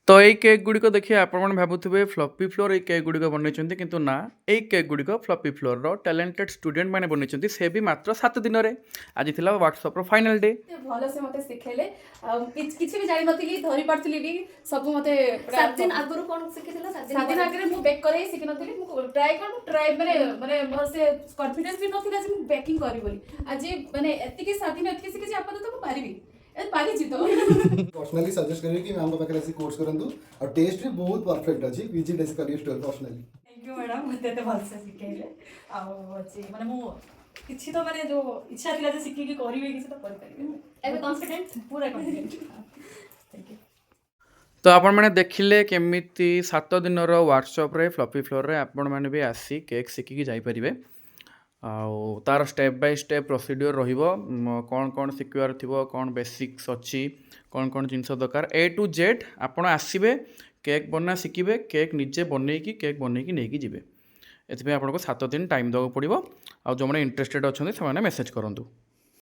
ତ ଏଇ କେକ୍ ଗୁଡ଼ିକ ଦେଖି ଆପଣମାନେ ଭାବୁଥିବେ ଫ୍ଲପି ଫ୍ଲୋର୍ ଏଇ କେକ୍ ଗୁଡ଼ିକ ବନେଇଛନ୍ତି, କିନ୍ତୁ ନା, ଏଇ କେକ୍ ଗୁଡ଼ିକ ଫ୍ଲପି ଫ୍ଲୋର୍ର ଟ୍ୟାଲେଣ୍ଟେଡ୍ ଷ୍ଟୁଡେଣ୍ଟ ମାନେ ବନେଇଛନ୍ତି, ସେ ବି ମାତ୍ର 7 ଦିନରେ। ଆଜି ଥିଲା ୱାର୍କସପ୍ର ଫାଇନାଲ୍ ଡେ। ଏତେ ଭଲସେ ମତେ ଶିଖେଇଲେ ଆଉ କିଛି କିଛି ବି ଜାଣିନଥିଲି, ଧରି ପାରୁଥିଲି ବି ସବୁ ମତେ ପୁରା। 7 ଦିନ ଆଗରୁ କ'ଣ ଶିଖିଥିଲ? 7 ଦିନ 7 ଦିନ ଆଗରେ ମୁଁ ବେକ୍ କରେଇ ଶିଖିନଥିଲି। ମୁଁ ଟ୍ରାଏ କର, ମୁଁ ଟ୍ରାଏ ମାନେ ମୋର ସେ କନଫିଡେନ୍ସ ବି ନଥିଲା ଯେ ମୁଁ ବେକିଂ କରିବି ବୋଲି। ଆଜି ମାନେ ଏତିକି 7 ଦିନ ଏତିକି ଶିଖିଛି, ଆପାତତଃ ମୁଁ ପାରିବି, ଏ ପାରିଛି ତ। ପର୍ସନାଲି ସଜେଷ୍ଟ କରିବି କି ମ୍ୟାମ୍ଙ୍କ ପାଖରେ ଆସି କୋର୍ସ କରନ୍ତୁ ଆଉ ଟେଷ୍ଟ ବି ବହୁତ ପରଫେକ୍ଟ ଅଛି। ଭିଜିଟ୍ ଆସି କରିବେ store personally. Thank you madam, ମୋତେ ଏତେ ଭଲସେ ଶିଖେଇଲେ। ଆଉ ଅଛି ମାନେ ମୁଁ କିଛି ତ ମାନେ ଯୋଉ ଇଚ୍ଛା ଥିଲା ଯେ ଶିଖିକି କରିବି, କିଛି ତ କରିପାରିବି। ଏବେ କନଫିଡେଣ୍ଟ? ପୁରା କନଫିଡେଣ୍ଟ। Thank you. ତ ଆପଣମାନେ ଦେଖିଲେ କେମିତି 7 ଦିନର ୱାର୍କସପ୍ରେ ଫ୍ଲପି ଫ୍ଲୋର୍ରେ ଆପଣମାନେ ବି ଆସି କେକ୍ ଶିଖିକି ଯାଇପାରିବେ ଆଉ ତା'ର ଷ୍ଟେପ୍ ବାଇ ଷ୍ଟେପ୍ ପ୍ରୋସିଡ଼ିଓର ରହିବ, କ'ଣ କ'ଣ ଶିଖିବାର ଥିବ, କ'ଣ ବେସିକ୍ସ ଅଛି, କ'ଣ କ'ଣ ଜିନିଷ ଦରକାର, ଏ ଟୁ ଜେଡ଼୍। ଆପଣ ଆସିବେ, କେକ୍ ବନା ଶିଖିବେ, କେକ୍ ନିଜେ ବନେଇକି, କେକ୍ ବନେଇକି ନେଇକି ଯିବେ। ଏଥିପାଇଁ ଆପଣଙ୍କୁ 7 ଦିନ ଟାଇମ୍ ଦେବାକୁ ପଡ଼ିବ। ଆଉ ଯେଉଁମାନେ ଇଣ୍ଟରେଷ୍ଟେଡ଼୍ ଅଛନ୍ତି, ସେମାନେ ମେସେଜ୍ କରନ୍ତୁ।